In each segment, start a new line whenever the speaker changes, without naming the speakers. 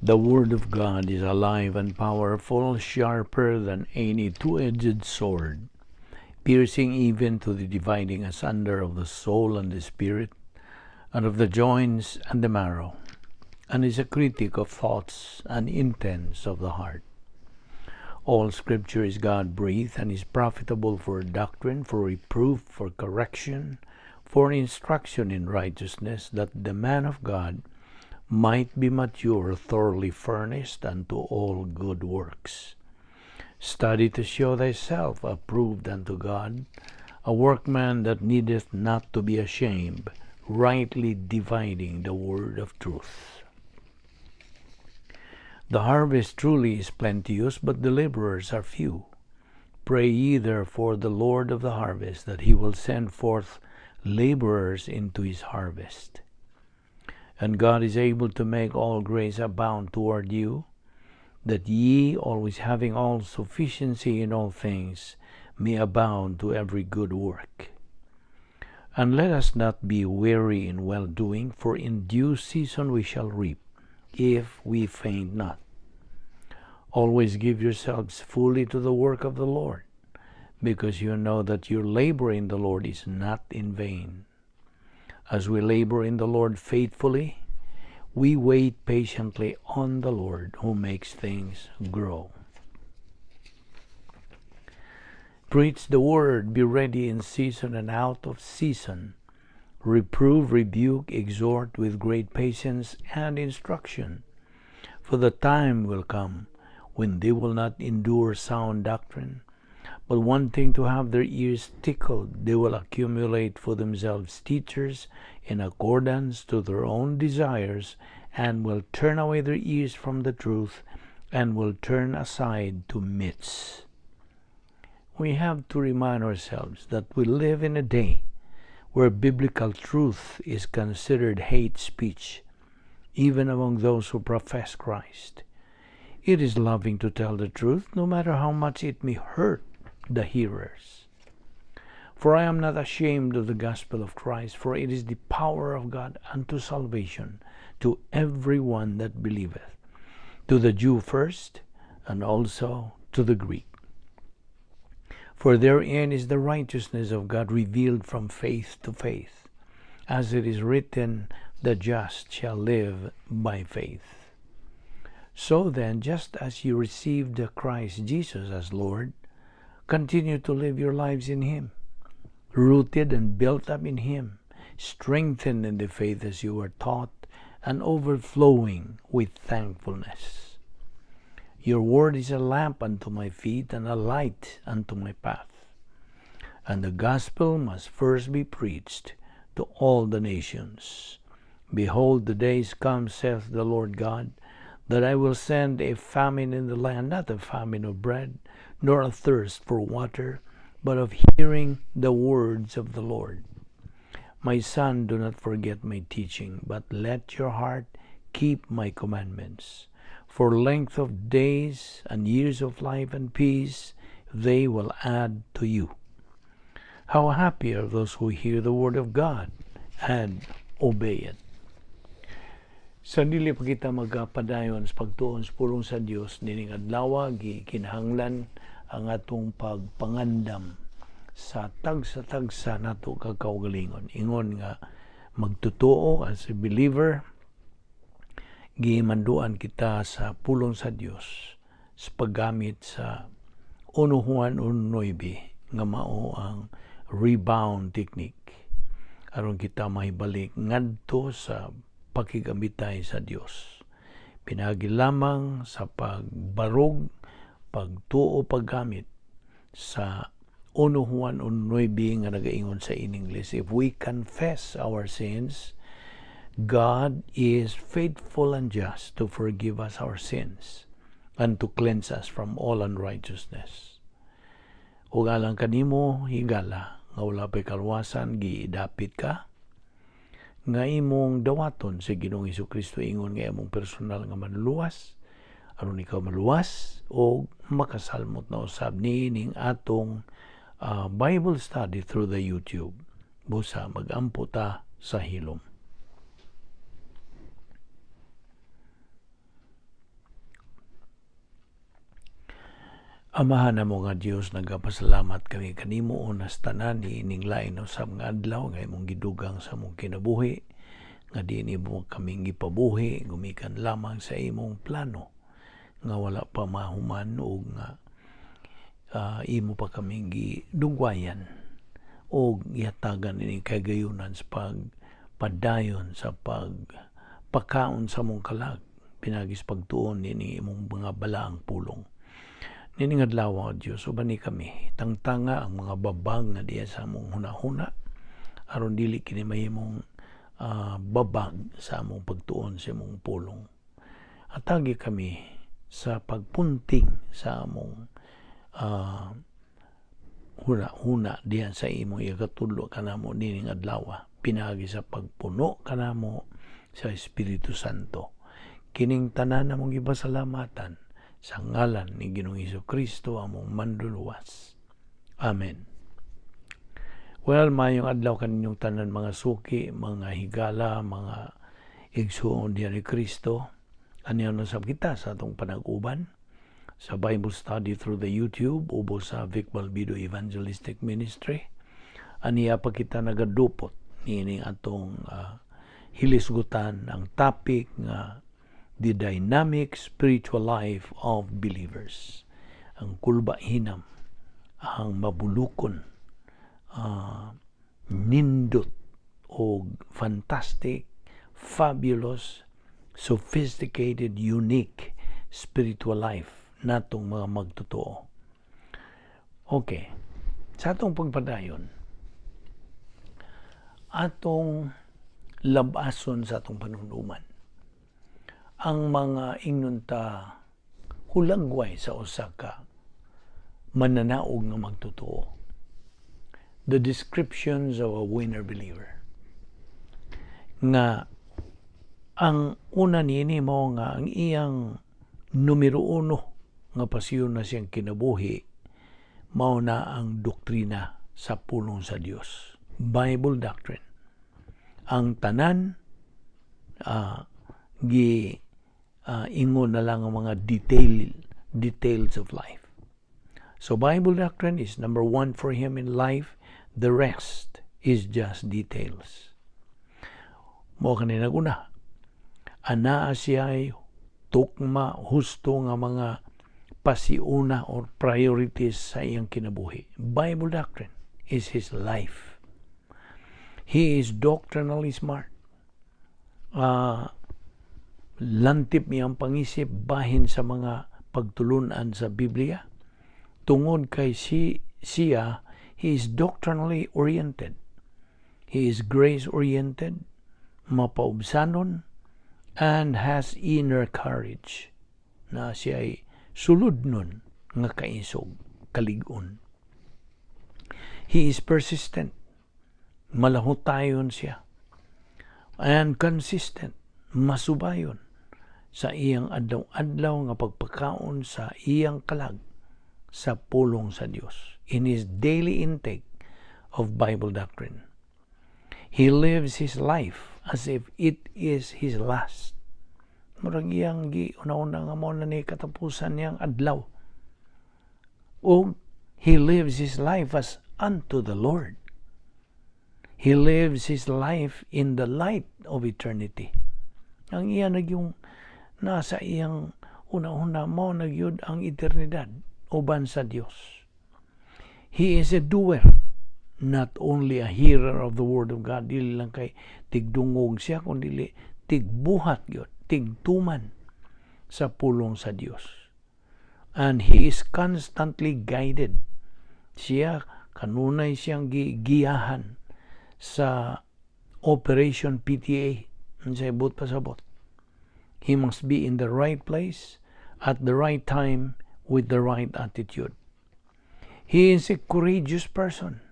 The Word of God is alive and powerful, sharper than any two-edged sword, piercing even to the dividing asunder of the soul and the spirit, and of the joints and the marrow, and is a critic of thoughts and intents of the heart. All Scripture is God-breathed and is profitable for doctrine, for reproof, for correction, for instruction in righteousness, that the man of God might be mature, thoroughly furnished unto all good works. Study to show thyself approved unto God, a workman that needeth not to be ashamed, rightly dividing the word of truth. The harvest truly is plenteous, but the laborers are few. Pray ye therefore the Lord of the harvest that he will send forth laborers into his harvest. And God is able to make all grace abound toward you, that ye, always having all sufficiency in all things, may abound to every good work. And let us not be weary in well-doing, for in due season we shall reap, if we faint not. Always give yourselves fully to the work of the Lord, because you know that your labor in the Lord is not in vain. As we labor in the Lord faithfully, we wait patiently on the Lord who makes things grow. Preach the word, be ready in season and out of season. Reprove, rebuke, exhort with great patience and instruction. For the time will come when they will not endure sound doctrine, but wanting to have their ears tickled, they will accumulate for themselves teachers in accordance to their own desires, and will turn away their ears from the truth, and will turn aside to myths. We have to remind ourselves that we live in a day where biblical truth is considered hate speech, even among those who profess Christ. It is loving to tell the truth, no matter how much it may hurt the hearers. For I am not ashamed of the gospel of Christ, for it is the power of God unto salvation to every one that believeth, to the Jew first, and also to the Greek. For therein is the righteousness of God revealed from faith to faith, as it is written, the just shall live by faith. So then, just as you received Christ Jesus as Lord, continue to live your lives in Him, rooted and built up in Him, strengthened in the faith as you were taught, and overflowing with thankfulness. Your word is a lamp unto my feet and a light unto my path. And the gospel must first be preached to all the nations. Behold, the days come, saith the Lord God, that I will send a famine in the land, not a famine of bread, nor a thirst for water, but of hearing the words of the Lord. My son, do not forget my teaching, but let your heart keep my commandments. For length of days and years of life and peace, they will add to you. How happy are those who hear the word of God and obey it. Sa dili pa kita magpadayon sa pagtuon sa pulong sa Dios nining adlaw, gikinahanglan ang atong pagpangandam sa tagsa-tagsa nato kakaugalingon. Ingon nga magtotoo as a believer, gimanduan kita sa pulong sa Dios sa paggamit sa 1 Juan 1:9 nga mao ang rebound technique aron kita mahibalik ngadto sa pakigamitay sa Dios. Pinagi lamang sa pagbarog, pagtuo, paggamit sa 1 Juan 1:9 nga nagaingon sa in English, "If we confess our sins, God is faithful and just to forgive us our sins and to cleanse us from all unrighteousness." Ug alang kanimo, higala, nga wala pa'y kaluwasan, giidapit ka nga imong dawaton sa Ginoong Hesus ingon nga imong personal nga manluluwas aron ikaw maluwas o makasalmot na usab niining atong Bible study through the YouTube. Busa magampo ta sa hilom. Amahan namo nga Dios, nagapasalamat kami kanimo unas tanan niining lain usab nga adlaw nga imong gidugang sa among kinabuhi, nga diin imo kaming gipabuhi gumikan lamang sa imong plano nga wala pa mahuman ug nga imo pa kaming gidugwayan og gihatagan ining kagayunan sa pagpadayon sa pagpakaon sa among kalag pinaagi sa pagtuon nining imong mga balaang pulong. Nining adlaw, o Dios, uban ni kami, tangtanga ang mga babag nga diya sa among hunahuna aron dili kini mahimong babag sa among pagtuon sa imong pulong. Atagi kami sa pagpunting sa among huna-huna diyan sa imong ikatudlo kanamo nining adlaw pinaagi sa pagpuno kanamo sa Espiritu Santo. Kining tanan among gipasalamatan sa ngalan ni Ginoong Hesus Kristo, among Manluluwas. Amen. Well, mayong adlaw kaninyong tanan, mga suki, mga higala, mga igsuon diyan ni Kristo. Aniya na sab kita sa atong panag-uban sa Bible study through the YouTube ubos sa Vic Balbido Evangelistic Ministry. Aniya pa kita nagadupot niining atong hilisgutan ang topic nga "The Dynamic Spiritual Life of Believers." Ang kulba hinam, ang mabulukon, nindot o fantastic, fabulous, sophisticated, unique spiritual life natong mga magtotoo. Okay. Sa atong pagpadayon, atong labason sa atong panunduman ang mga ingnon ta hulagway sa usa ka mananaog nga magtotoo. The descriptions of a winner believer. Nga ang una niini mo nga ang iyang numero uno nga pasyon na siyang kinabuhi mao na ang doktrina sa pulong sa Dios. Bible doctrine. Ang tanan gi ingon na lang ang mga details of life. So Bible doctrine is number one for him in life. The rest is just details. Mo kani naguna. Anaa siya tukma husto nga mga pasiuna or priorities sa iyang kinabuhi. Bible doctrine is his life. He is doctrinally smart. Lantip niyang pangisip bahin sa mga pagtulunan sa Biblia. Tungod kay siya, he is doctrinally oriented. He is grace-oriented, mapaubsanon, and has inner courage na siya ay suludnon nga kaisog, kalig-on. He is persistent. Malahutayon siya. And consistent. Masubayon sa iyang adlaw-adlaw nga pagpakaon sa iyang kalag sa pulong sa Dios in his daily intake of Bible doctrine. He lives his life as if it is his last. Murag iyang gi una-una nga mo na ni katapusan niyang adlaw. O he lives his life as unto the Lord. He lives his life in the light of eternity. Ang iya nagyung nasa iyang una-una mo nagyud ang eternidad uban sa Dios. He is a doer, not only a hearer of the word of God. Dili lang kay tigdungog siya, kundi tigbuhat gyud, tigtuman sa pulong sa Dios. And he is constantly guided. Siya, kanunay siyang gigiyahan sa Operation PTA sa ibot pasabot. He must be in the right place at the right time with the right attitude. He is a courageous person.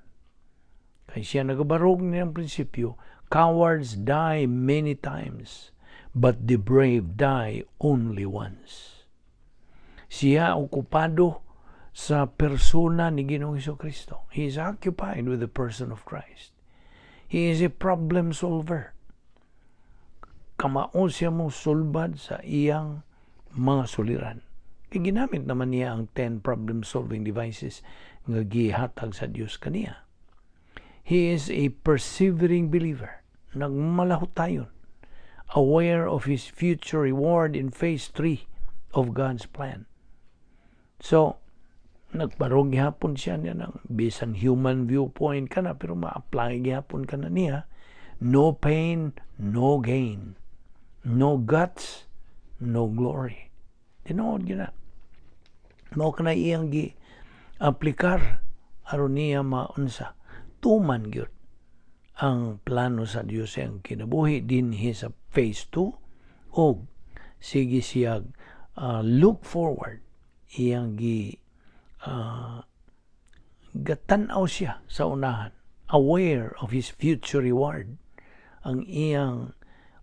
Kay siya nagabarog niyang prinsipyo, "Cowards die many times, but the brave die only once." Siya okupado sa persona ni Ginoong Kristo. He is occupied with the person of Christ. He is a problem solver. Kamao siya mo sulbad sa iyang mga suliran. Kay ginamit naman niya ang 10 problem-solving devices nga gihatag sa Dios kaniya. He is a persevering believer. Nagmalahutayon. Aware of his future reward in phase 3 of God's plan. So, nagbarog gihapon siya niya ng bisan human viewpoint kana, pero ma-apply gihapon kana niya. No pain, no gain. No guts, no glory. Tinuod gyud na. Mao kana iyang gi aplikar aron niya maunsa, tuman gyud ang plano sa Dios sa iyang kinabuhi dinhi sa phase 2, og sige siya look forward, iyang gi gatan-aw siya sa unahan, aware of his future reward, ang iyang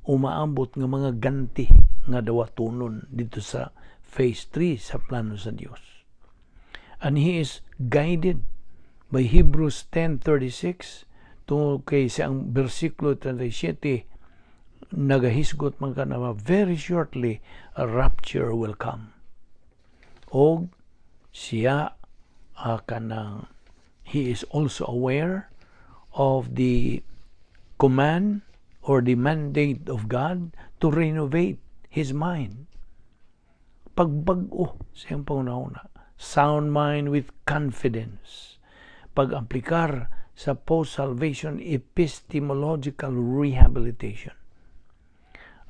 umaambot nga mga ganti nga dawatonon dito sa phase 3 sa plano sa Dios. And he is guided by Hebrews 10:36, tungod kay sa ang bersikulo 37 nagahisgot man kana, very shortly a rapture will come. Og siya kanang he is also aware of the command or the mandate of God to renovate his mind. Pagbag-o sa iyang panghunahuna. Sound mind with confidence. Pag-aplikar sa post-salvation epistemological rehabilitation.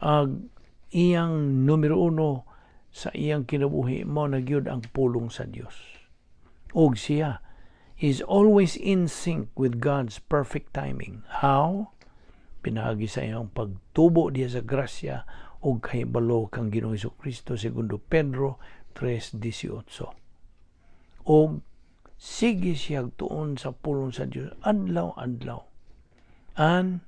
Ang iyang numero uno sa iyang kinabuhi mao na gyud ang pulong sa Dios. Og siya is always in sync with God's perfect timing. How? Pinaagi sa iyang pagtubo diya sa grasya ug kahibalo kang Ginoong Kristo, segundo Pedro 3:18. Og sige siya tuon sa pulong sa Dios adlaw-adlaw. And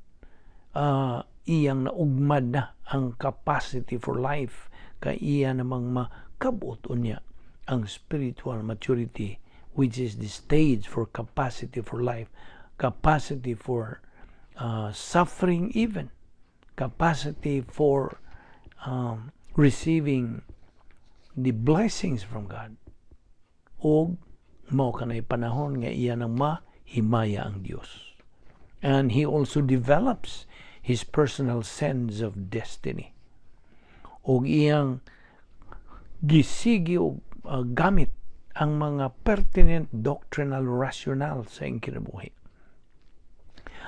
iyang naugmad na ang capacity for life, kay iya namang makabot unya ang spiritual maturity, which is the stage for capacity for life, capacity for suffering even, capacity for receiving the blessings from God. Og mao kanay panahon nga iya nang mahimaya ang Dios. And he also develops his personal sense of destiny. Og iyang gisigi og gamit ang mga pertinent doctrinal rationale sa iyang kinabuhi.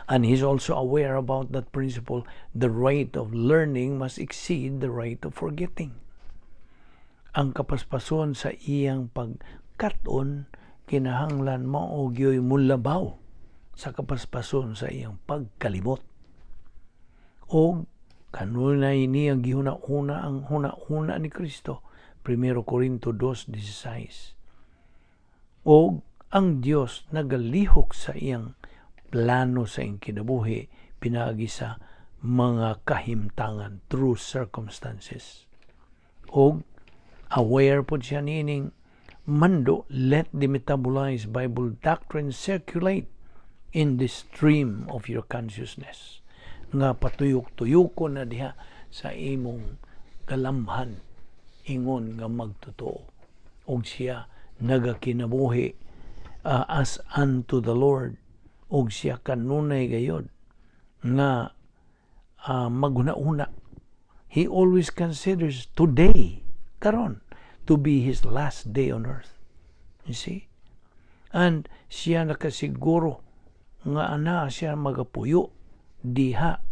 And he's also aware about that principle: the rate of learning must exceed the rate of forgetting. Ang kapaspason sa iyang pagkat-on kinahanglan mao gyoy mulabaw sa kapaspason sa iyang pagkalimot. Og kanunay niya gihuna-huna ang huna-huna ni Kristo. 1 Corinto 2:16. Og ang Dios nagalihok sa iyang plano sa iyang kinabuhi pinaagi sa mga kahimtangan, through circumstances. Og aware po siya niining mando, "Let the metabolized Bible doctrine circulate in the stream of your consciousness." Nga patuyok-tuyoko na diha sa imong galamhan ingon nga magtotoo. Og siya nagakinabuhi as unto the Lord, og siya kanunay gayod nga maghuna-huna. He always considers today, karon, to be his last day on earth. You see? And siya nakasiguro nga ana siya magapuyo diha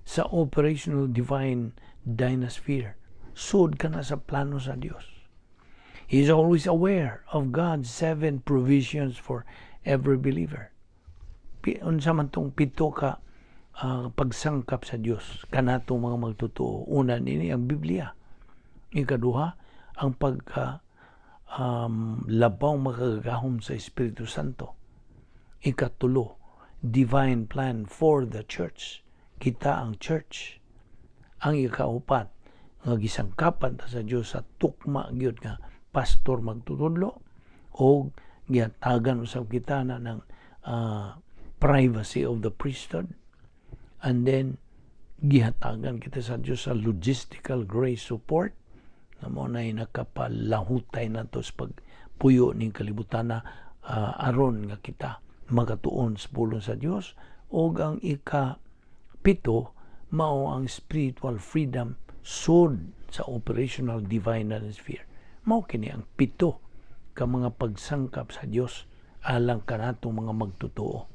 sa operational divine dynasphere. Sud ka na sa plano sa Dios. He is always aware of God's seven provisions for every believer. Unsa man tong pito ka pagsangkap sa Dios kanatong mga magtotoo? Una nini, ang Biblia. Ikaduha, ang pagka labaw makagagahom sa Espiritu Santo. Ikatulo, divine plan for the church. Kita ang church. Ang ikaupat, nga gisangkapan ta sa Dios sa tukma gyud nga pastor magtutudlo, og gihatagan usab kita na ng privacy of the priesthood, and then gihatagan kita sa Dios sa logistical grace support Nga mao nay nakapalahutay nato sa pagpuyo ning kalibutana aron nga kita makatuon sa pulong sa Dios. Og ang ika-7 mao ang spiritual freedom sud sa operational divine sphere. Mao kini ang 7 ka mga pagsangkap sa Dios alang kanatong mga magtotoo.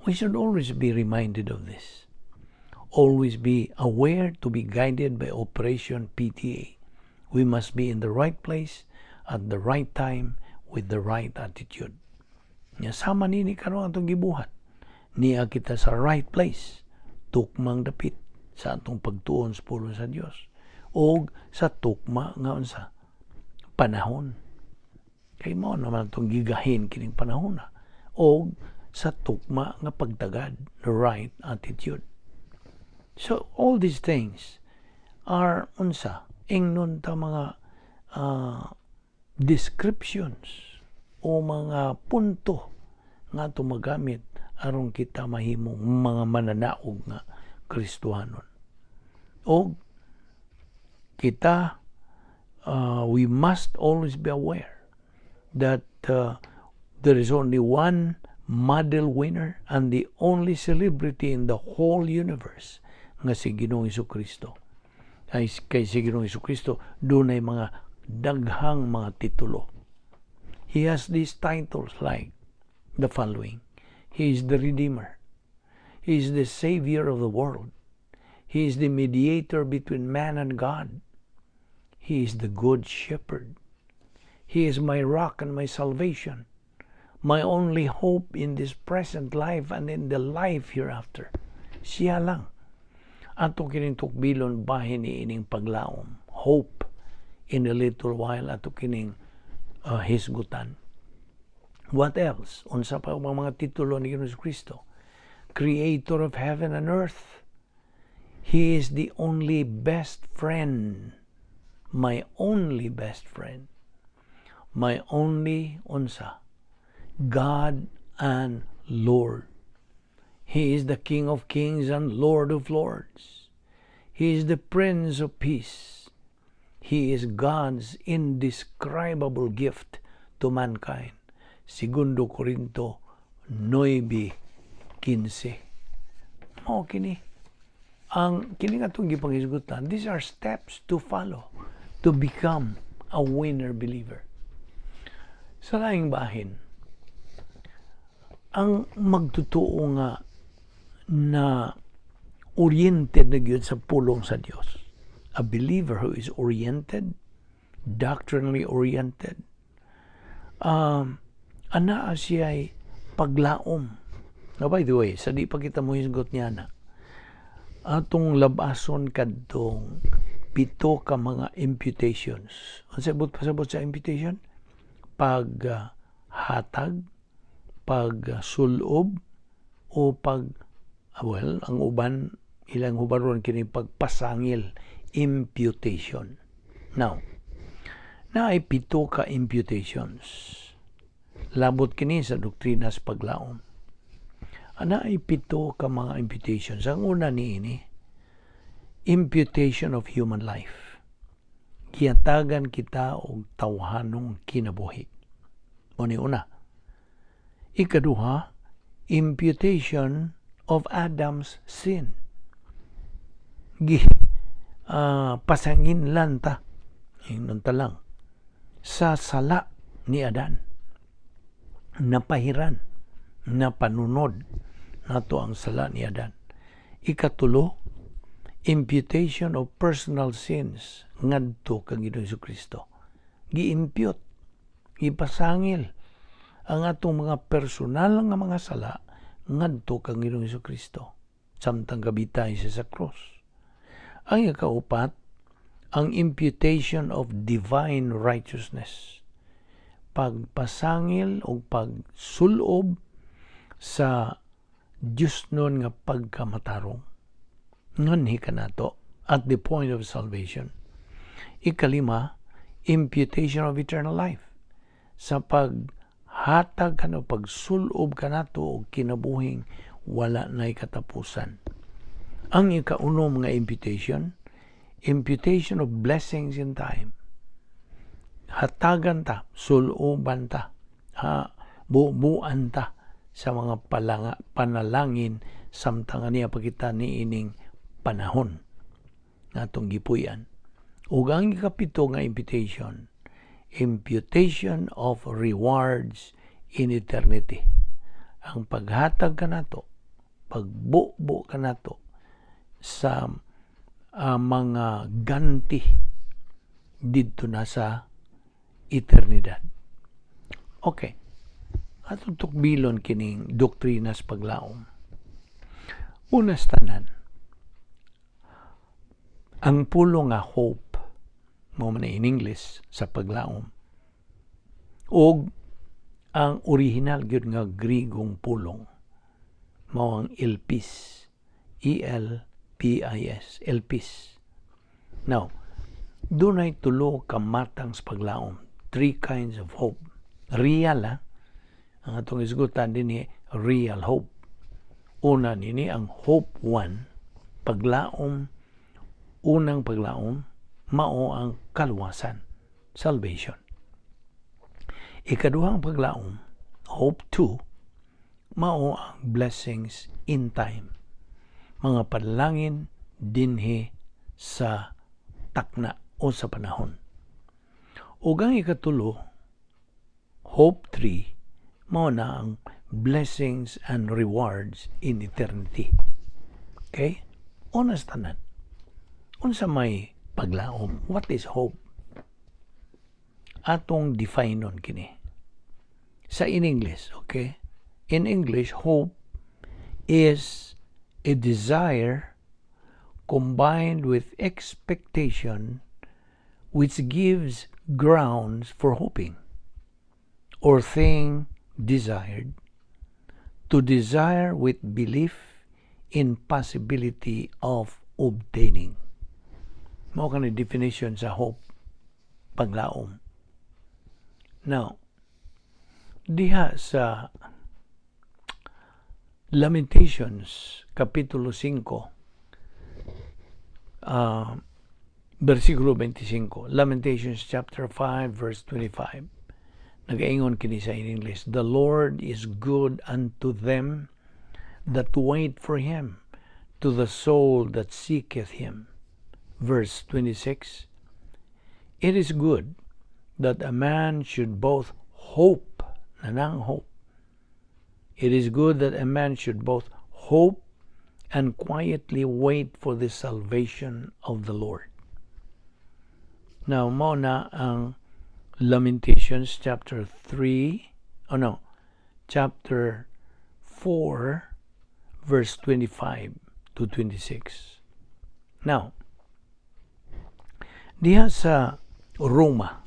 We should always be reminded of this. Always be aware to be guided by Operation PTA. We must be in the right place at the right time with the right attitude. Nya sama nini karon atong gibuhat. Niya kita sa right place, tukmang dapit sa atong pagtuon sa pulong sa Dios o sa tukma nga unsa panahon. Kay mao naman atong gigahin kining panahon na o sa tukma nga pagtagad, the right attitude. So all these things are unsa ingnon ta mga descriptions o mga punto nga ato magamit aron kita mahimong mga mananaog nga Kristohanon. O kita, we must always be aware that there is only one model winner and the only celebrity in the whole universe nga si Ginoong Kristo. Ay, kay si Ginoong Kristo dunay mga daghang mga titulo. He has these titles like the following. He is the Redeemer. He is the Savior of the world. He is the mediator between man and God. He is the Good Shepherd. He is my rock and my salvation, my only hope in this present life and in the life hereafter. Siya lang. Ato kining tukbilon bahin ni ining paglaom. Hope in a little while ato kining hisgutan. What else? Unsa pa ang mga titulo ni Ginoong Kristo? Creator of heaven and earth. He is the only best friend. My only best friend. My only unsa. God and Lord. He is the King of kings and Lord of lords. He is the Prince of Peace. He is God's indescribable gift to mankind. Segundo Corinto 9:15. Mao kini ang kini nga atong gipanghisgutan, these are steps to follow to become a winner believer. Sa laing bahin, ang magtotoo nga na oriented na gyud sa pulong sa Dios. A believer who is oriented, doctrinally oriented, anaa siya paglaom. Now, by the way, sa di pa kita mo hisgot niya na, atong labason kadtong 7 ka mga imputations. Ang sabot pasabot sa imputation? Pag hatag, pag sulob, o pag, well, ang uban, ilang hubaron kini pagpasangil, imputation. Now, naay 7 ka imputations. Labot kini sa doktrina sa paglaom. Naay 7 ka mga imputations. Ang una niini, imputation of human life. Gihatagan kita og tawhanong kinabuhi. Mao ni una. Ikaduha, imputation of Adam's sin. Gi pasanginlan ta, ingnon ta lang, sa sala ni Adan. Napahiran, napanunod nato ang sala ni Adan. Ikatulo, imputation of personal sins ngadto kang Ginoong Kristo. Gi-impute, gipasangil ang atong mga personal nga mga sala ngadto kang Ginoong Kristo samtang gabitay siya sa cross. Ang ikaupat, ang imputation of divine righteousness. Pagpasangil o pagsulob sa Diyos nun nga pagkamatarong. Nganhi ka nato at the point of salvation. Ikalima, imputation of eternal life. Sa paghatag kano pagsulob kanato og kinabuhing wala na'y katapusan. Ang ikaunom nga imputation, Imputation of blessings in time. Hatagan ta, suluban ta, ha, bubuan ta sa mga palanga, panalangin samtang niya pa kita niining panahon nga atong gipuy-an. Ug ang ikapito nga imputation, imputation of rewards in eternity. Ang paghatag kanato, pagbubo kanato sa mga ganti didto na sa eternidad. Okay. Atong tukbilon kining doktrina sa paglaom. Una sa tanan, ang pulong nga hope, mao man in English sa paglaom, og ang original gyud nga Grigong pulong mao ang elpis, E L P I S, elpis. Now, dunay tulo ka matang sa paglaom, three kinds of hope. Real, ha? Ang atong isgutan dinhi, real hope. Una nini ang hope one, paglaom, unang paglaom, mao ang kaluwasan, salvation. Ikaduhang paglaom, hope two, mao ang blessings in time. Mga panalangin dinhi sa takna o sa panahon. Ug ang ikatulo, hope 3, mao na ang blessings and rewards in eternity. Okay? Una sa tanan, unsa may paglaom? What is hope? Atong define-on kini. Sa in English, okay? In English, hope is a desire combined with expectation which gives grounds for hoping or thing desired, to desire with belief in possibility of obtaining. Mao kani definition sa hope, paglaom. Now, diha sa Lamentations, Kapitulo 5, versikulo 25. Lamentations chapter 5, verse 25. Nagaingon kini sa in English, "The Lord is good unto them that wait for Him, to the soul that seeketh Him." Verse 26, "It is good that a man should both hope," nanang hope. "It is good that a man should both hope and quietly wait for the salvation of the Lord." Now, mao na ang Lamentations chapter 3, oh no, chapter 4, verse 25 to 26. Now, diha sa Roma,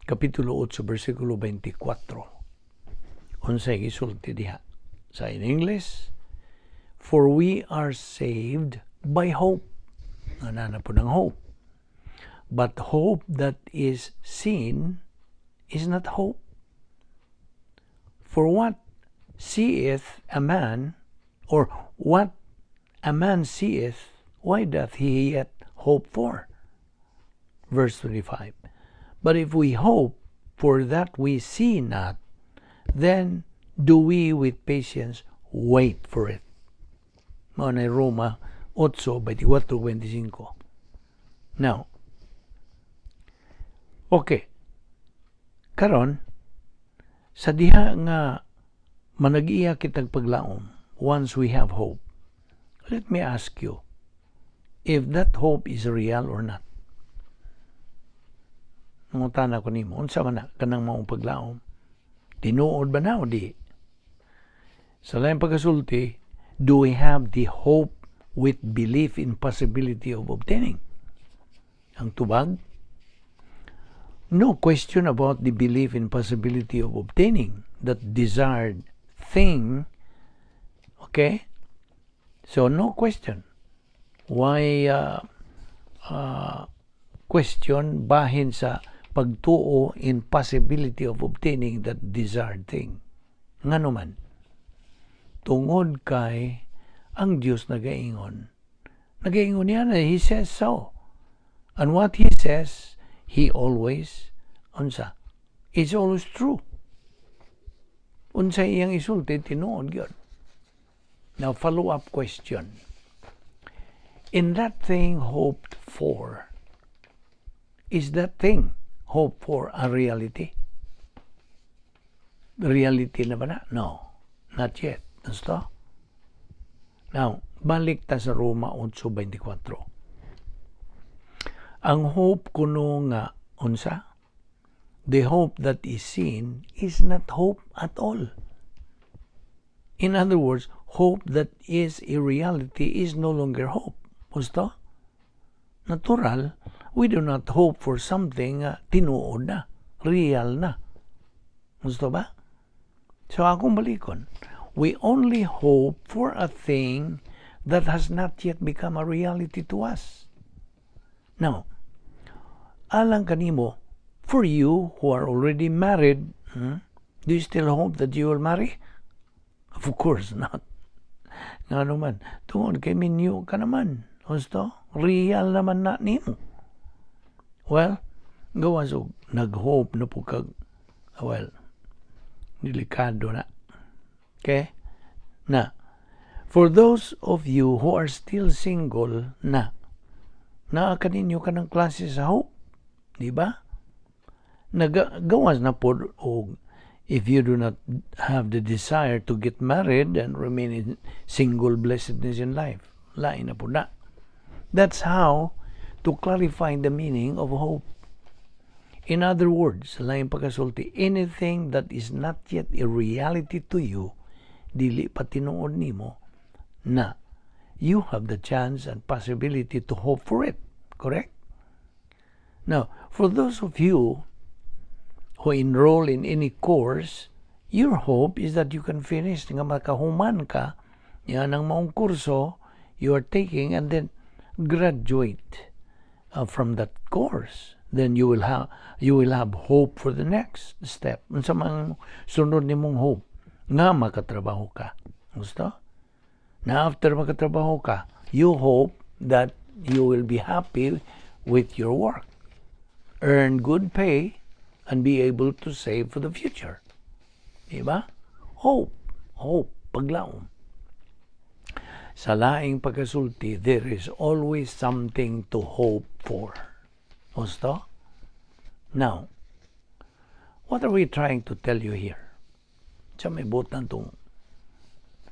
Kapitulo 8, versikulo 24. Unsay gisulti diha? Sa in English, "For we are saved by hope." Ana na po ng hope. "But hope that is seen is not hope. For what seeth a man, or what a man seeth, why doth he yet hope for?" Verse 25. "But if we hope for that we see not, then do we with patience wait for it." Mao na Roma 8, 24, 25. Now, okay. Karon, sa diha nga manag-iya kitag paglaom, once we have hope, let me ask you if that hope is real or not. Mangutana ko nimo, unsa man na kanang maong paglaom? Tinuod ba na o di? Sa laing pagkasulti, do we have the hope with belief in possibility of obtaining? Ang tubag, no question about the belief in possibility of obtaining that desired thing. Okay? So, no question. Why question bahin sa pagtuo in possibility of obtaining that desired thing? Ngano man? Tungod kay ang Dios nagaingon. Nagaingon niya na, He says so. And what He says, He always, unsa, it's always true. Unsa iyang isulti, tinuod gyud. Now, follow-up question. In that thing hoped for, is that thing hoped for a reality? Reality na ba na? No, not yet. Gusto? Now, balik ta sa Roma 8:24. Ang hope kuno nga unsa? The hope that is seen is not hope at all. In other words, hope that is a reality is no longer hope. Gusto? Natural, we do not hope for something tinuod na, real na. Gusto ba? So akong balikon, we only hope for a thing that has not yet become a reality to us. Now, alang kanimo, for you who are already married, do you still hope that you will marry? Of course not. Ngano man, tungod kay minyo ka naman. Gusto? Real naman na nimo. Well, gawas og nag-hope na po kag, well, delikado na. Okay? Na, for those of you who are still single na, naa kaninyo kanang klase sa hope, di ba? Nagawas na po og if you do not have the desire to get married and remain in single blessedness in life. Lain na po na. That's how to clarify the meaning of hope. In other words, lain pagkasulti, anything that is not yet a reality to you, dili pa tinuod nimo, na you have the chance and possibility to hope for it. Correct? Now, for those of you who enroll in any course, your hope is that you can finish, nga makahuman ka, yan ang maong kurso you are taking, and then graduate from that course. Then you will have hope for the next step. Unsa man sunod nimong hope nga makatrabaho ka. Gusto? Na after makatrabaho ka, you hope that you will be happy with your work, earn good pay, and be able to save for the future. Diba? Hope. Hope. Paglaom. Sa laing pagkasulti, there is always something to hope for. Gusto? Now, what are we trying to tell you here? Sa may butan tong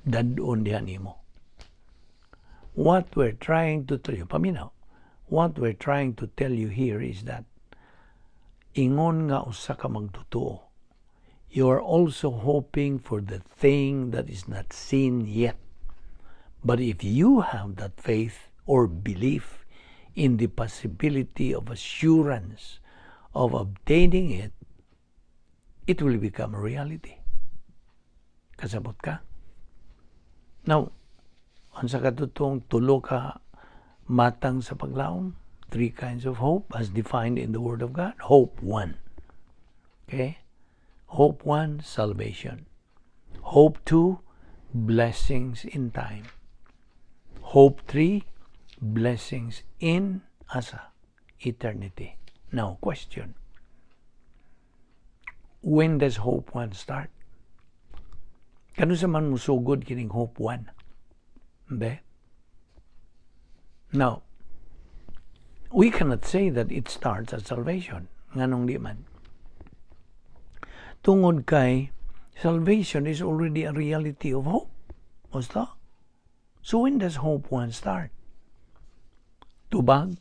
dadon diha nimo. What we're trying to tell you, paminaw, what we're trying to tell you here is that ingon nga usa ka magtotoo, you are also hoping for the thing that is not seen yet. But if you have that faith or belief in the possibility of assurance of obtaining it, it will become a reality. Kasabot ka? Now, unsa katotong tulo ka matang sa paglaom? Three kinds of hope as defined in the Word of God. Hope one. Okay? Hope one, salvation. Hope two, blessings in time. Hope three, blessings in asa, eternity. Now, question. When does hope one start? Kanus-a man musugod kining hope one? Be? Now, we cannot say that it starts at salvation. Nganong di man? Tungod kay salvation is already a reality of hope. Basta? So when does hope one start? Tubag,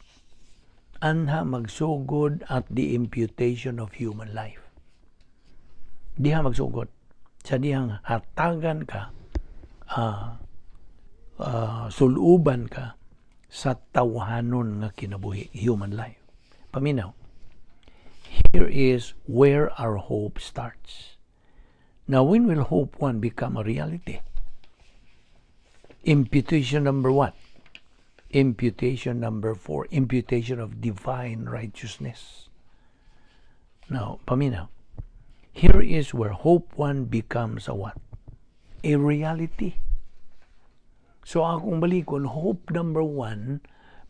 anha magsugod at the imputation of human life. Diha magsugod. Sa dihang hatagan ka, suluban ka sa tawhanon nga kinabuhi, human life. Paminaw. Here is where our hope starts. Now, when will hope one become a reality? Imputation number what? Imputation number four, imputation of divine righteousness. Now, paminaw. Here is where hope one becomes a what? A reality. So akong balikon, hope number one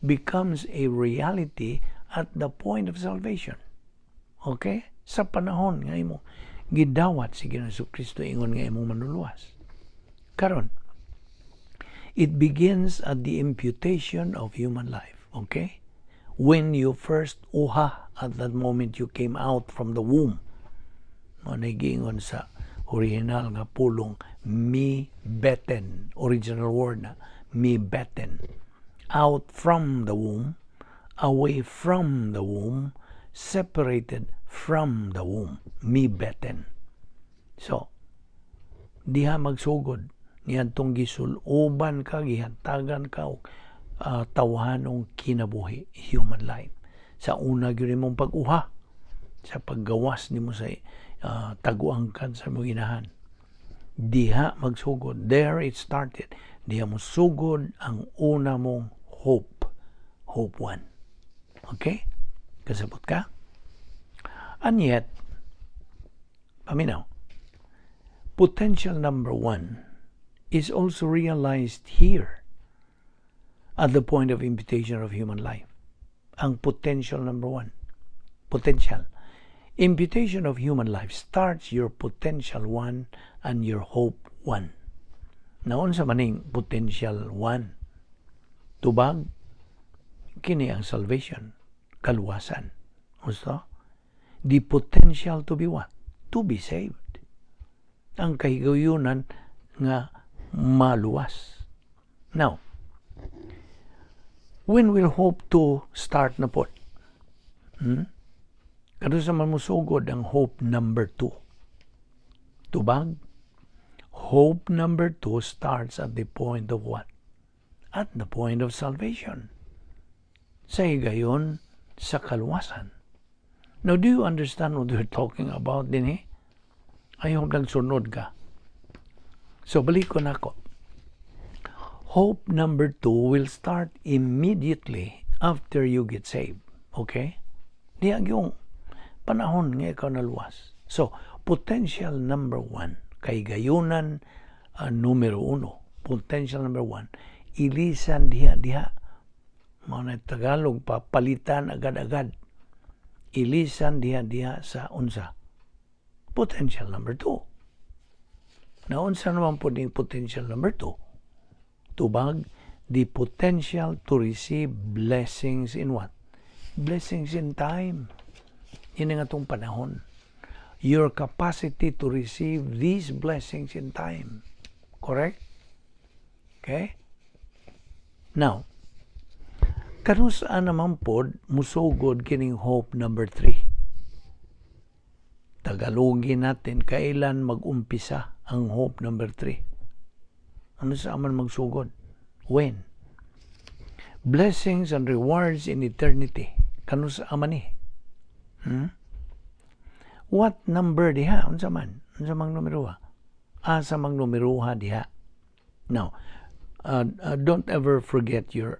becomes a reality At the point of salvation. Okay? Sa panahon nga imo gidawat si Ginoong Kristo ingon nga imong manluluwas. Karon, it begins at the imputation of human life. Okay? When you first uha, at that moment you came out from the womb. Mao na giingon sa original nga pulong mi beten, original word na mi beten. Out from the womb, away from the womb, separated from the womb, mi beten. So, diha magsugod niadtong gisuloban ka, gihatagan ka og tawhanong kinabuhi, human life. Sa una gyud imong pag-uha, sa paggawas nimo sa taguangkan sa imong inahan. Diha magsugod. There it started. Diha mo sugod ang una mong hope. Hope one. Okay? Kasabot ka? And yet, paminaw, potential number one is also realized here at the point of imputation of human life. Ang potential number one. Potential. Imputation of human life starts your potential one and your hope one. Naunsa maning potential one? Tubag, kini ang salvation, kaluwasan. Gusto? The potential to be what? To be saved. Ang kahigayunan nga maluwas. Now, when will hope 2 start na po? Kanus-a man musugod ang hope number 2? Tubag, hope number 2 starts at the point of what? At the point of salvation. Sa higayon, sa kaluwasan. Now, do you understand what we're talking about din eh? I hope nagsunod ka. So, balik ko na ako. Hope number 2 will start immediately after you get saved. Okay? Diha yung panahon nga ikaw naluwas. So, potential number 1, kay gayunan numero 1, potential number 1, ilisan diha diha. Mao na Tagalog pa, palitan agad-agad. Ilisan diha diha sa unsa? Potential number 2. Naunsa naman po ding potential number 2? Tubag, the potential to receive blessings in what? Blessings in time. Yun ang atong panahon. Your capacity to receive these blessings in time. Correct? Okay? Now, kanus-a naman pod musugod kining hope number 3? Tagalogin natin, kailan mag-umpisa ang hope number 3? Kanus-a man magsugod? When? Blessings and rewards in eternity. Kanus-a man ni? What number diha? Unsa man? Unsa mang numero ha? Asa mang numero diha? Now, don't ever forget your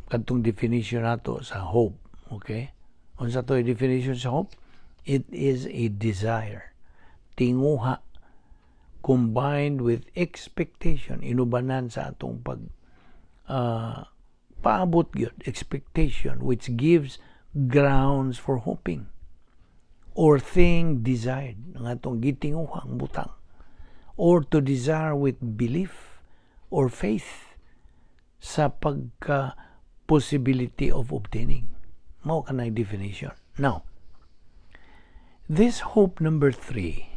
kadtong definition nato sa hope. Okay? Unsa to definition sa hope? It is a desire. Tinguha combined with expectation, inubanan sa atong pag paabot gyud, expectation which gives grounds for hoping or thing desired, ang atong gitinguhang butang, or to desire with belief or faith sa pagka possibility of obtaining. Mao kanay definition. Now, this hope number 3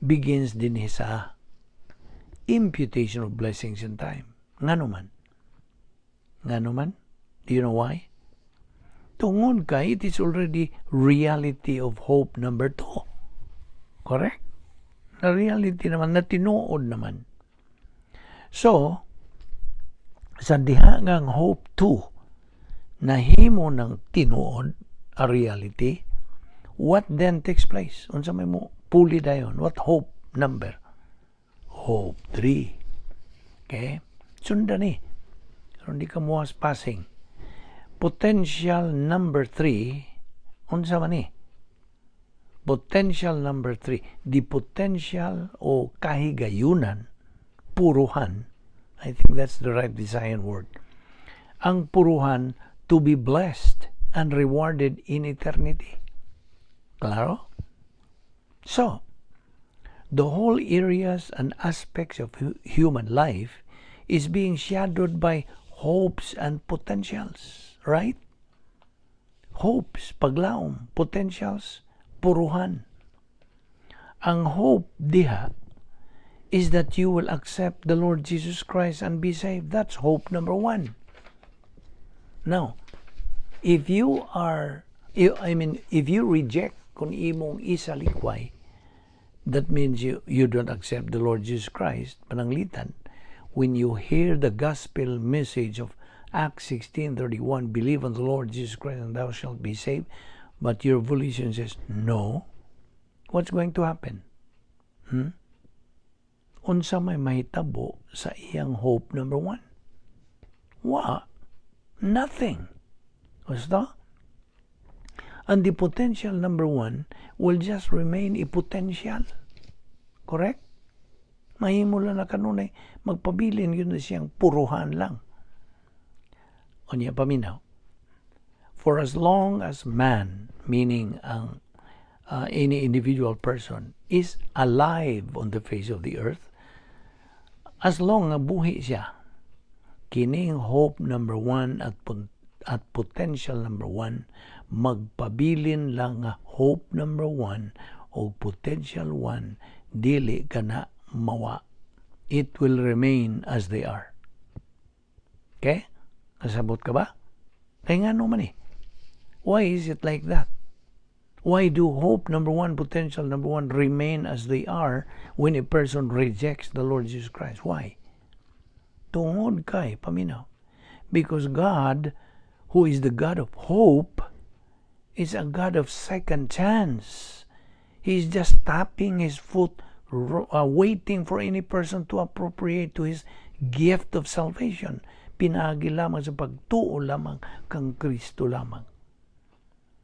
begins din sa imputation of blessings in time. Ngano man? Ngano man? Do you know why? Tungod kay it is already reality of hope number 2. Correct? Na reality naman, na tinuod naman. So, sa diha ngang hope 2, nahimo ng tinuod, a reality, what then takes place? Unsa may mo puli dayon? What hope number? Hope 3. Okay? Sundan ni. Aron di ka muwas passing. Potential number 3, unsa man ni? Potential number 3, the potential o kahigayunan, puruhan, I think that's the right Visayan word. Ang puruhan to be blessed. And rewarded in eternity. Claro? So, the whole areas and aspects of human life is being shadowed by hopes and potentials, right? Hopes, paglaom, potentials, puruhan. Ang hope diha is that you will accept the Lord Jesus Christ and be saved. That's hope number one. Now, if you are, I mean, if you reject kung imong isalikway, that means you don't accept the Lord Jesus Christ, pananglitan, when you hear the gospel message of Acts 16:31, "Believe on the Lord Jesus Christ and thou shalt be saved," but your volition says no, what's going to happen? Hmm? Unsa may mahitabo sa iyang hope number one? Wa. Nothing. Basta? And the potential number one will just remain a potential. Correct? Mahimo lang na kanunay, magpabilin gyud na siyang puruhan lang. Unya paminaw. For as long as man, meaning ang any individual person, is alive on the face of the earth, as long nga buhi siya, kining hope number one at potential number one, magpabilin lang nga hope number one o potential one, dili kana mawa. It will remain as they are. Okay? Kasabot ka ba? Kaya nga man eh. Why is it like that? Why do hope number one, potential number one remain as they are when a person rejects the Lord Jesus Christ? Why? Tungod kay, paminaw, because God, who is the God of hope, is a God of second chance. He's just tapping his foot, waiting for any person to appropriate to his gift of salvation. Pinaagi lamang sa pagtuo lamang kang Kristo lamang.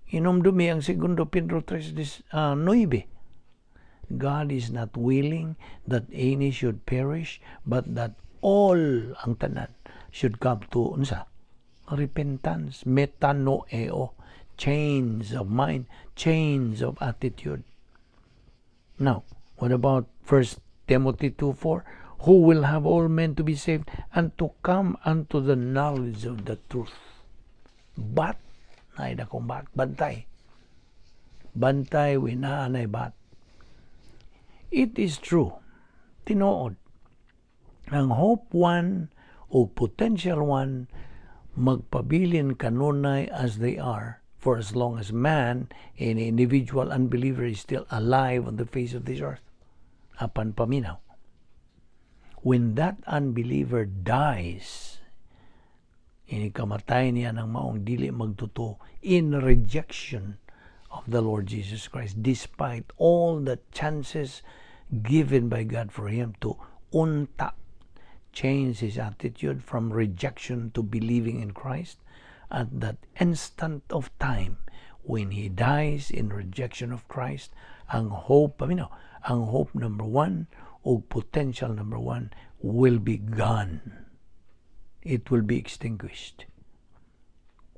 Hinumdumi ang Segundo Pedro 3, 9. God is not willing that any should perish, but that all, ang tanan, should come to unsa? Repentance, metanoeo, change of mind, change of attitude. Now, what about 1 Timothy 2:4? Who will have all men to be saved and to come unto the knowledge of the truth. But, naay dakong but, bantay. Bantay, winaanay but. It is true, tinuod, ang hope one o potential one magpabilin kanunay as they are for as long as man, an individual unbeliever, is still alive on the face of this earth. Apan paminaw. When that unbeliever dies, inikamatay niya ng maong dili magtotoo in rejection of the Lord Jesus Christ, despite all the chances given by God for him to unta change his attitude from rejection to believing in Christ, at that instant of time when he dies in rejection of Christ, ang hope, paminaw, ang hope number one o potential number one will be gone. It will be extinguished.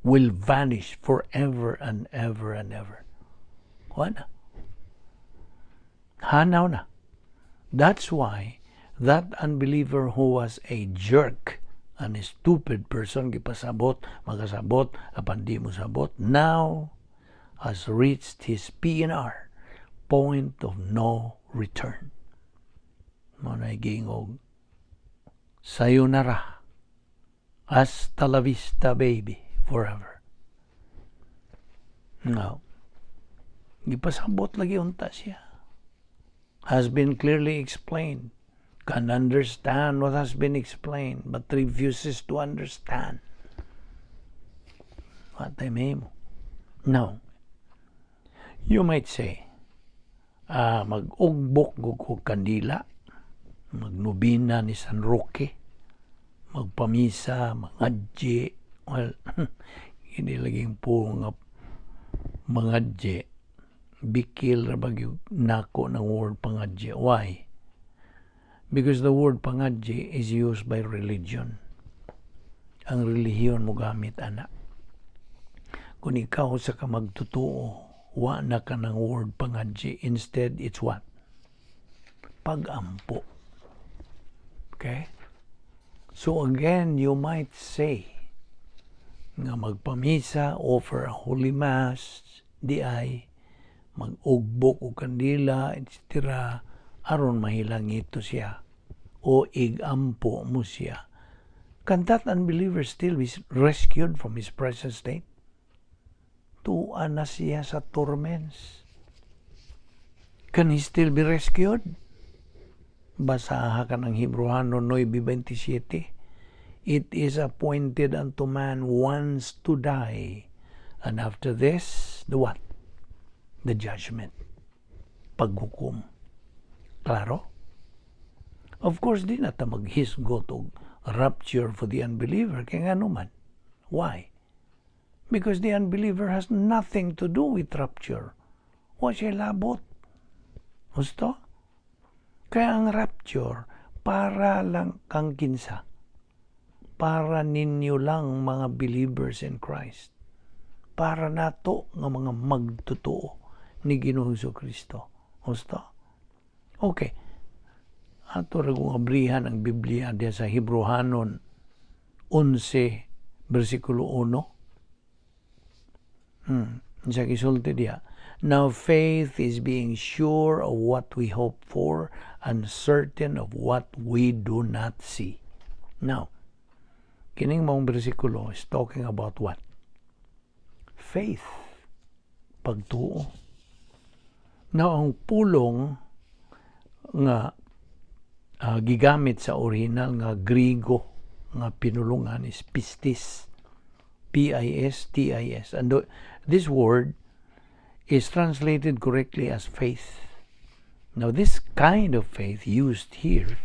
Will vanish forever and ever and ever. Wala. Hanaw na. That's why that unbeliever who was a jerk and a stupid person, gipasabot, makasabot, apan di mo sabot, now has reached his PNR, point of no return. Mao na giingog, "Sayonara. Hasta la vista, baby, forever." Now, gipasabot lagi unta siya. Has been clearly explained, can understand what has been explained, but refuses to understand. What I mean? Now, you might say, mag-ugbok ko kandila, magnobina ni San Roque, magpamisa, mangadji. Well, hindi laging po nga mangadji. Bikil ra ba nako ng word pangadji. Why? Because the word pangadji is used by religion. Ang relihiyon mo gamit ana. Kung ikaw sa ka magtotoo, wa na ka ng word pangadji. Instead, it's what? Pagampo. Okay? So again, you might say nga magpamisa, offer a Holy Mass, di ay mag-ugbok og kandila, etc., aron mahilangito siya o igampo mo siya. Can that unbeliever still be rescued from his present state? Tua na siya sa torments. Can he still be rescued? Basaha ka ng Hebreohano 9:27. It is appointed unto man once to die, and after this, the what? The judgment. Paghukom. Klaro? Of course, di na ta maghisgot og rapture for the unbeliever. Kaya nga naman. Why? Because the unbeliever has nothing to do with rapture. Wa siya labot. Gusto? Kaya ang rapture, para lang kang kinsa. Para ninyo lang, mga believers in Christ. Para nato nga mga magtotoo ni Ginoong Kristo. Gusto? Okay. Ato ra kong abrihan ang Biblia diya sa Hebreohanon 11 versikulo 1. Sa gisulti diya, "Now faith is being sure of what we hope for and certain of what we do not see." Now, kining maong bersikulo is talking about what? Faith. Pagtuo. Now, ang pulong nga gigamit sa original nga Grigo nga pinulungan is pistis. Pistis. And this word is translated correctly as faith. Now, this kind of faith used here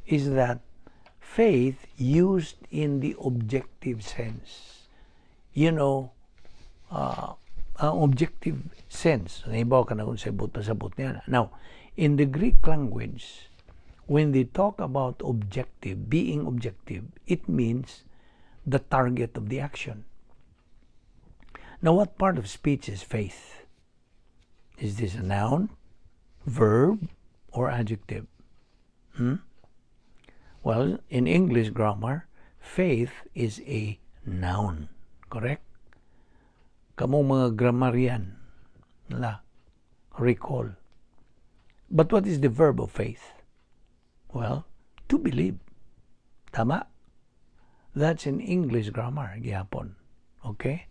is that faith used in the objective sense. Ang objective sense. Nahibaw ka na kung sabot pasabot niya. Now, in the Greek language, when they talk about objective, being objective, it means the target of the action. Now, what part of speech is faith? Is this a noun, verb, or adjective? Hmm? Well, in English grammar, faith is a noun. Correct? Kamong mga grammarian, la, recall. But what is the verb of faith? Well, to believe. Tama? That's in English grammar, gihapon. Okay?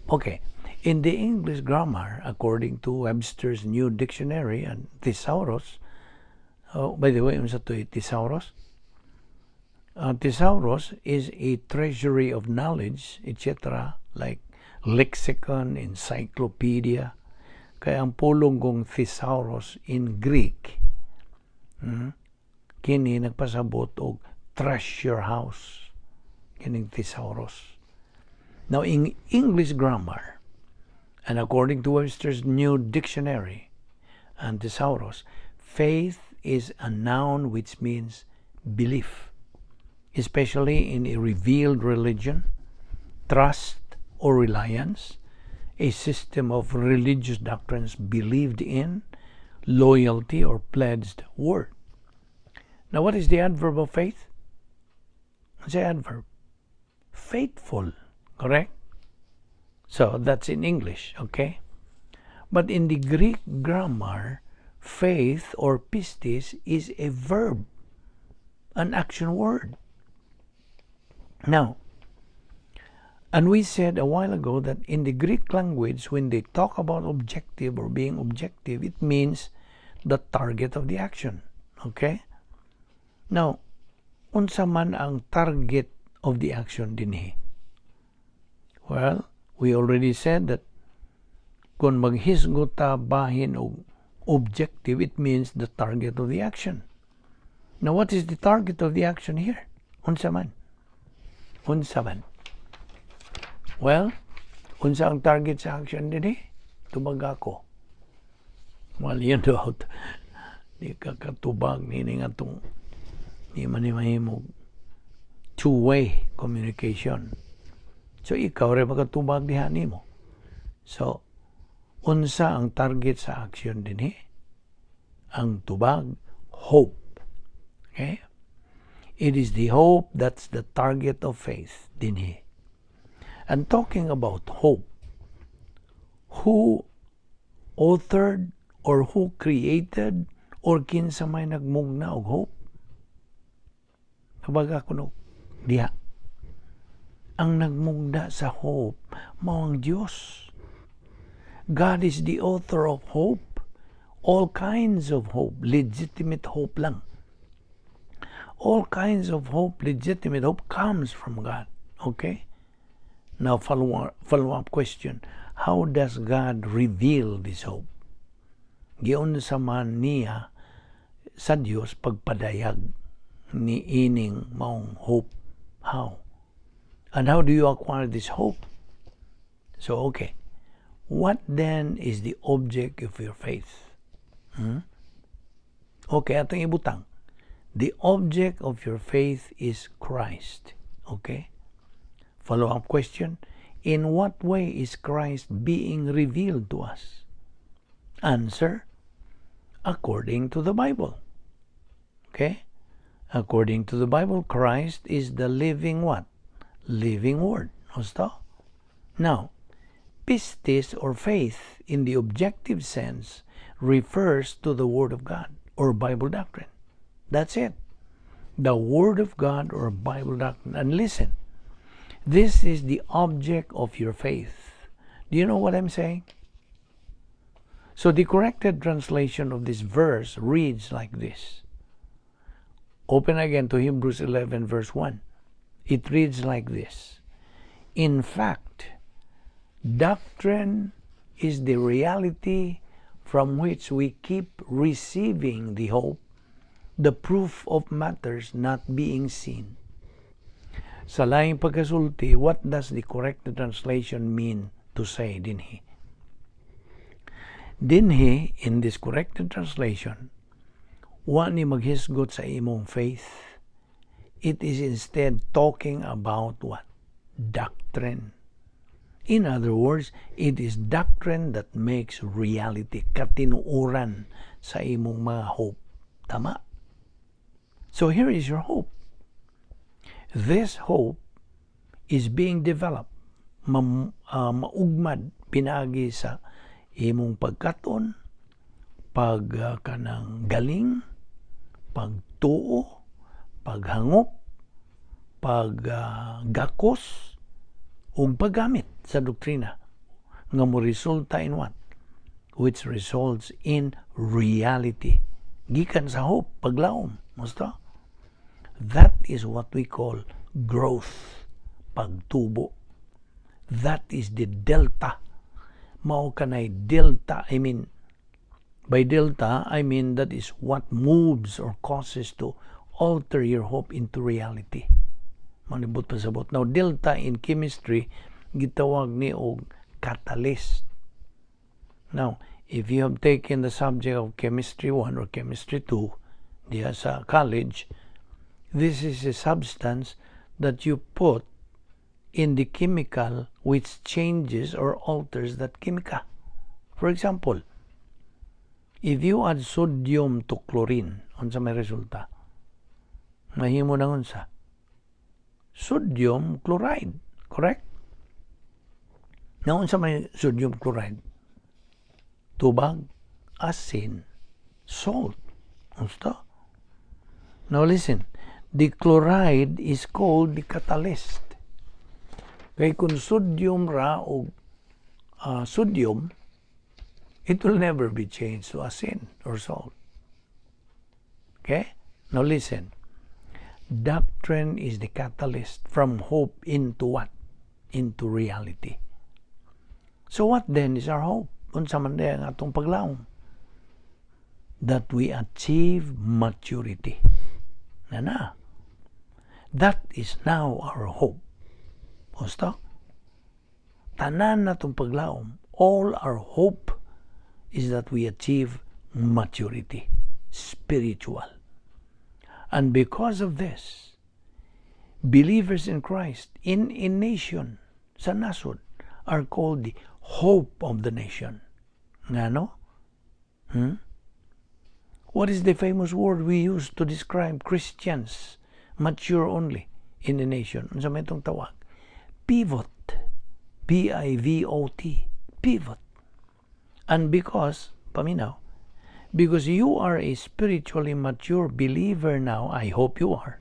Okay. In the English grammar, according to Webster's New Dictionary and Thesaurus, oh, by the way, unsa to thesaurus? Thesaurus is a treasury of knowledge, etc., like lexicon, encyclopedia. Kaya ang pulong kong thesaurus in Greek, kini nagpasabot og treasure house, kining thesaurus. Now, in English grammar, and according to Webster's New Dictionary and Thesaurus, faith is a noun which means belief, especially in a revealed religion, trust or reliance, a system of religious doctrines believed in, loyalty or pledged word. Now, what is the adverb of faith? What's the adverb? Faithful, correct? So that's in English, okay? But in the Greek grammar, faith or pistis is a verb, an action word. Now, and we said a while ago that in the Greek language, when they talk about objective or being objective, it means the target of the action. Okay? Now, unsa man ang target of the action dinhi? Well, we already said that kung maghisgot ta bahin og objective, it means the target of the action. Now, what is the target of the action here? Unsa man? Unsa man? Well, unsa ang target sa action dinhi? Tubag ako. Well, di ka katubag nini nga tong di man ni mahimog two-way communication. So ikaw rin makatubag diha nimo. So, unsa ang target sa action dinhi? Ang tubag, hope. Okay? It is the hope that's the target of faith dinhi. And talking about hope, who authored or who created or kinsa may nagmugna og hope? Kabaga kuno diha. Ang nagmugna sa hope mao ang Dios. God is the author of hope. All kinds of hope, legitimate hope lang. All kinds of hope, legitimate hope, comes from God. Okay? Now, follow up question. How does God reveal this hope? Giunsa man niya sa Dios pagpadayag ni ining maong hope? How? And how do you acquire this hope? So, okay. What then is the object of your faith? Hmm? Okay, atong ibutang. The object of your faith is Christ. Okay? Follow-up question. In what way is Christ being revealed to us? Answer: according to the Bible. Okay? According to the Bible, Christ is the living what? Living Word. Husto? Now, pistis or faith in the objective sense refers to the Word of God or Bible doctrine. That's it. The Word of God or Bible doctrine. And listen, this is the object of your faith. Do you know what I'm saying? So the corrected translation of this verse reads like this. Open again to Hebrews 11, verse 1. It reads like this: "In fact, doctrine is the reality from which we keep receiving the hope, the proof of matters not being seen." Sa laing pagkasulti, what does the correct translation mean to say dinhi? Dinhi, in this corrected translation, wa ni maghisgot sa imong faith. It is instead talking about what? Doctrine. In other words, it is doctrine that makes reality, katinuoran sa imong mga hope. Tama? So here is your hope. This hope is being developed, maugmad pinaagi sa imong pagkaton, pag kanang galing, pagtuo, paghangop, paggakos, ug paggamit sa doktrina nga mo resulta in what? Which results in reality. Gikan sa hope, paglaom. Musta? That is what we call growth, pagtubo. That is the delta. Mao kanay delta, I mean, by delta, I mean that is what moves or causes to alter your hope into reality. Manibot pasabot. Now, delta in chemistry, gitawag ni og catalyst. Now, if you have taken the subject of Chemistry 1 or Chemistry 2 diha sa college, this is a substance that you put in the chemical which changes or alters that chemical. For example, if you add sodium to chlorine, unsa may resulta? Mahimo nang unsa? Sodium chloride, correct? Now, unsa may sodium chloride? Tubag, asin, salt. Unsa? Now listen, the chloride is called the catalyst. Kay kung sodium ra o sodium, it will never be changed to asin or salt. Okay? Now listen. Doctrine is the catalyst from hope into what? Into reality. So what then is our hope? Unsa man ang atong paglaom? That we achieve maturity. Na na. That is now our hope. Gusto? Tanan natong paglaom, all our hope is that we achieve maturity, spiritual. And because of this, believers in Christ in a nation, sa nasod, are called the Hope of the nation. Ngano? What is the famous word we use to describe Christians, mature only, in the nation? Unsa may itong tawag? Pivot. Pivot. Pivot. And because, paminaw, because you are a spiritually mature believer now, I hope you are,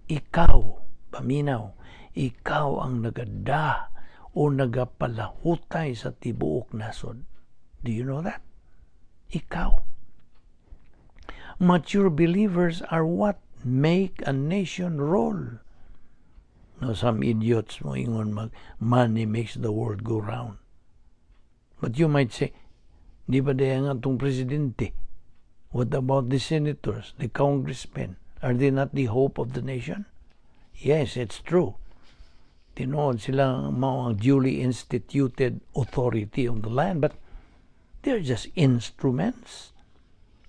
ikaw, paminaw, ikaw ang nagada o nagapalahutay sa tibuok nasod. Do you know that? Ikaw. Mature believers are what make a nation roll. Now, some idiots mo ingon mag money makes the world go round. But you might say, "Di ba diay nga atong presidente? What about the senators, the congressmen? Are they not the hope of the nation?" Yes, it's true. Tinuod sila mao ang duly instituted authority of the land, but they're just instruments.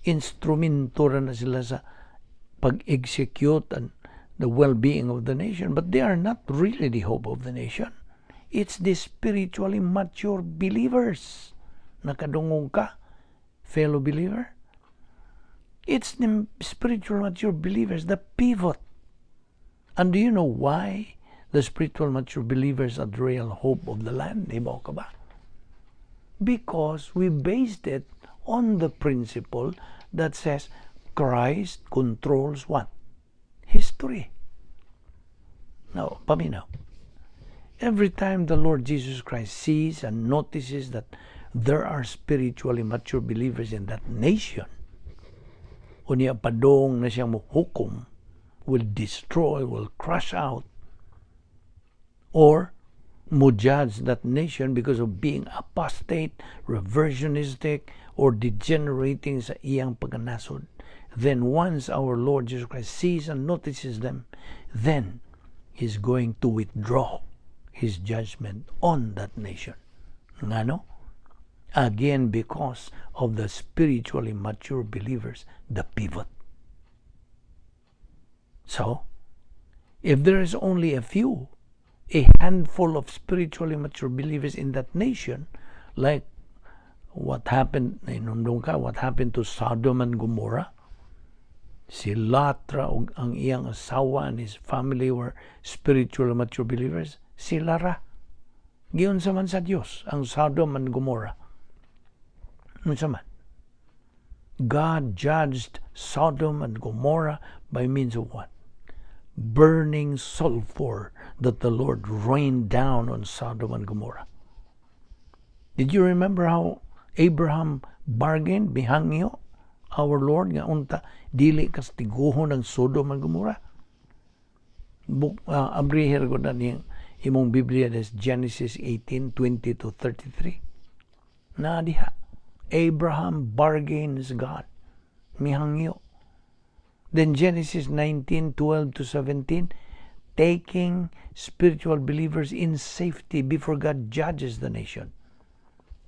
Instrumento ra na sila sa pag-execute and the well-being of the nation, but they are not really the hope of the nation. It's the spiritually mature believers. Nakadungog ka, fellow believer? It's the spiritual mature believers, the pivot. And do you know why the spiritual mature believers are the real hope of the land? Hibaw ka ba? Because we based it on the principle that says Christ controls what? History. Now, paminaw. Every time the Lord Jesus Christ sees and notices that there are spiritually mature believers in that nation, unya padong na siyang muhukom, will destroy, will crush out, or mo judge that nation because of being apostate, reversionistic, or degenerating sa iyang pagkanasod. Then once our Lord Jesus Christ sees and notices them, then He's going to withdraw His judgment on that nation. Ngano? Again, because of the spiritually mature believers, the pivot. So, if there is only a few, a handful of spiritually mature believers in that nation, like what happened, hinumdum ka, what happened to Sodom and Gomorrah? Si Lot ra ug ang iyang asawa and his family were spiritually mature believers. Sila ra. Giunsa man sa Dios ang Sodom and Gomorrah? Unsa man? God judged Sodom and Gomorrah by means of what? Burning sulfur that the Lord rained down on Sodom and Gomorrah. Did you remember how Abraham bargained, mihangyo our Lord nga unta dili kastiguhon ang Sodom and Gomorrah? Book, abriher ko na niyang imong Biblia, des Genesis 18:20 to 33. Na diha. Abraham bargains God. Mihangyo. Then Genesis 19:12 to 17, taking spiritual believers in safety before God judges the nation.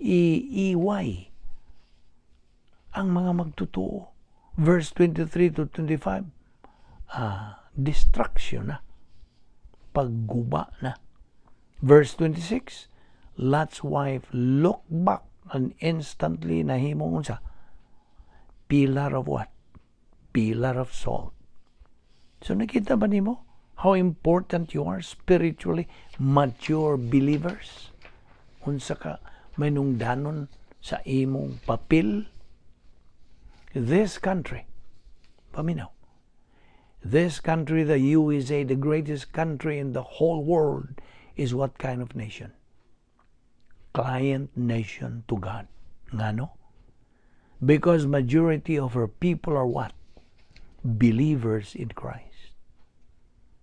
I-iway ang mga magtotoo. Verse 23 to 25, destruction na. Pagguba na. Verse 26, Lot's wife looked back and instantly nahimong unsa? Pillar of what? Pillar of salt. So nakita ba nimo how important you are, spiritually mature believers? Unsa ka mainungdanon sa imong papel? This country, paminaw, this country, the USA, the greatest country in the whole world, is what kind of nation? Client nation to God. Ngano? Because majority of her people are what? Believers in Christ.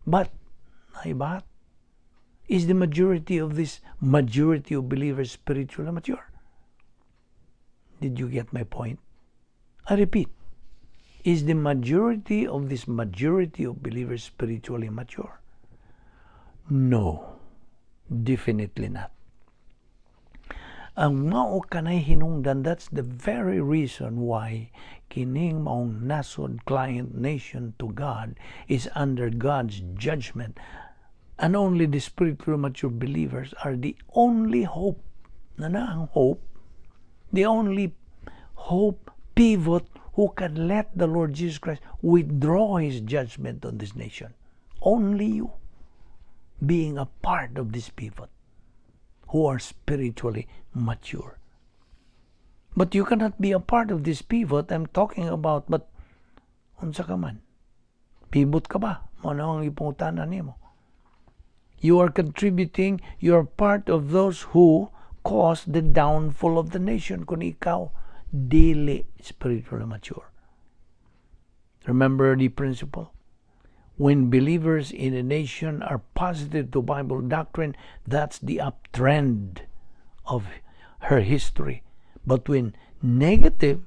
But, naibat, is the majority of this majority of believers spiritually mature? Did you get my point? I repeat, is the majority of this majority of believers spiritually mature? No, definitely not. Ang mao kanay hinungdan, that's the very reason why kining maong nasod, client nation to God, is under God's judgment. And only the spiritually mature believers are the only hope. Na na ang hope, the only hope pivot who can let the Lord Jesus Christ withdraw His judgment on this nation. Only you, being a part of this pivot, who are spiritually mature. But you cannot be a part of this pivot I'm talking about, but unsa ka man? Pivot ka ba? Mao na ang ipangutana nimo. You are contributing, you are part of those who caused the downfall of the nation kung ikaw dili spiritually mature. Remember the principle? When believers in a nation are positive to Bible doctrine, that's the uptrend of her history. But when negative,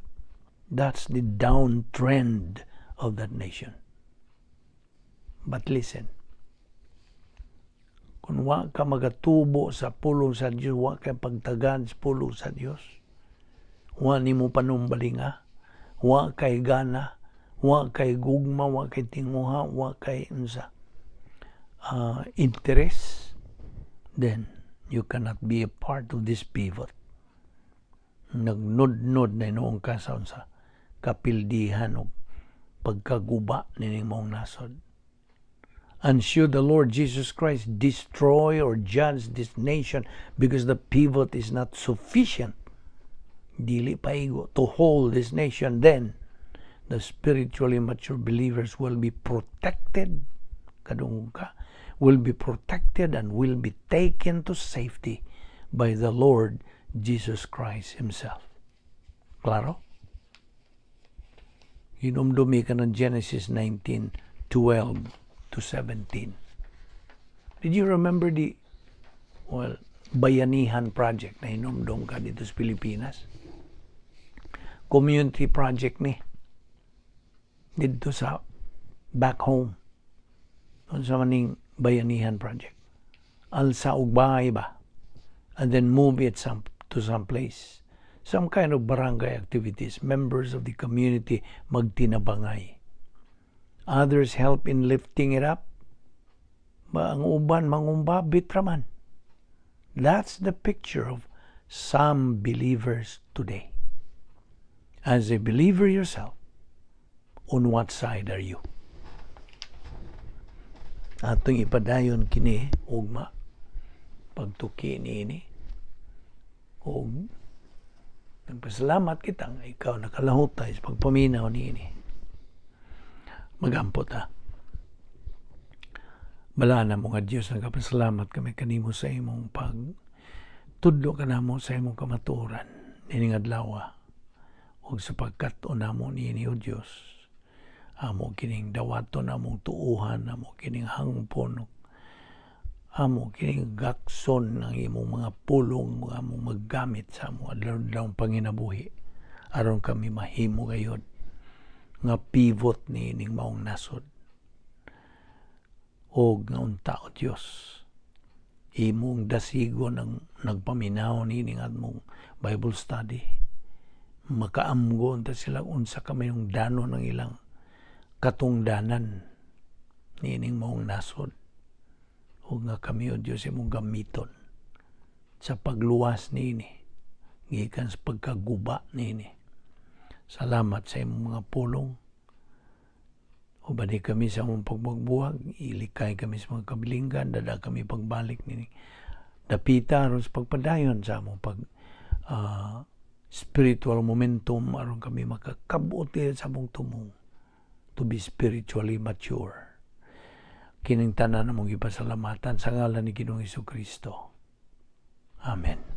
that's the downtrend of that nation. But listen, kung wa ka magatubo sa pulong sa Dios, wa ka pagtagad sa pulong sa Dios, wa nimo panumbalinga, wa kay gana, wa kay gugma, wa kay tinguha, wa kay unsa interest, then you cannot be a part of this pivot. Nagnudnod na hinuon ka sa unsa kapildihan o pagkaguba nining maong nasod. And should the Lord Jesus Christ destroy or judge this nation because the pivot is not sufficient, dili paigo, to hold this nation, then the spiritually mature believers will be protected, kadungog ka, will be protected and will be taken to safety by the Lord Jesus Christ Himself. Klaro? Hinumdumi ka ng Genesis 19:12 to 17. Did you remember the, well, Bayanihan Project na hinumdum ka dito sa Pilipinas? Community project ni dito sa back home. Unsa maning Bayanihan Project? Alsa og bahay ba? And then move it some to some place. Some kind of barangay activities. Members of the community magtinabangay. Others help in lifting it up. Ba ang uban mangumbabit raman. That's the picture of some believers today. As a believer yourself, on what side are you? Atong ipadayon kini ugma pagtuki niini ug nagpasalamat kita nga ikaw nakalahutay sa pagpaminaw niini. Magampo ta. Balaan namo nga Dios, nagapasalamat kami kanimo sa imong pag tudlo kanamo sa imong kamatuoran nining adlaw ug sa pagkat-on namo niini. O Dios, amo kining dawaton, among tuuhan, amo kining hangpon, amo kining gakson ng imong mga pulong, among maggamit sa among adlaw panginabuhi aron kami mahimo gayod nga pivot niining maong nasod og nga unta. O Dios, imong dasigon ang nagpaminaw niining among Bible study, makaamgo unta sila unsa kami yung danon ng ilang katungdanan niining maong nasod ug nga kami, O Dios, imong gamiton sa pagluwas niini gikan sa pagkaguba niini. Salamat sa imong mga pulong. Ubani kami sa among pagbuwag, ilikay kami sa mga kabilinggan, dada kami pagbalik nini. Dapita aron sa pagpadayon sa among pag spiritual momentum aron kami makakabot sa among tumong to be spiritually mature. Kining tanan among gipasalamatan sa ngalan ni Ginoong Kristo. Amen.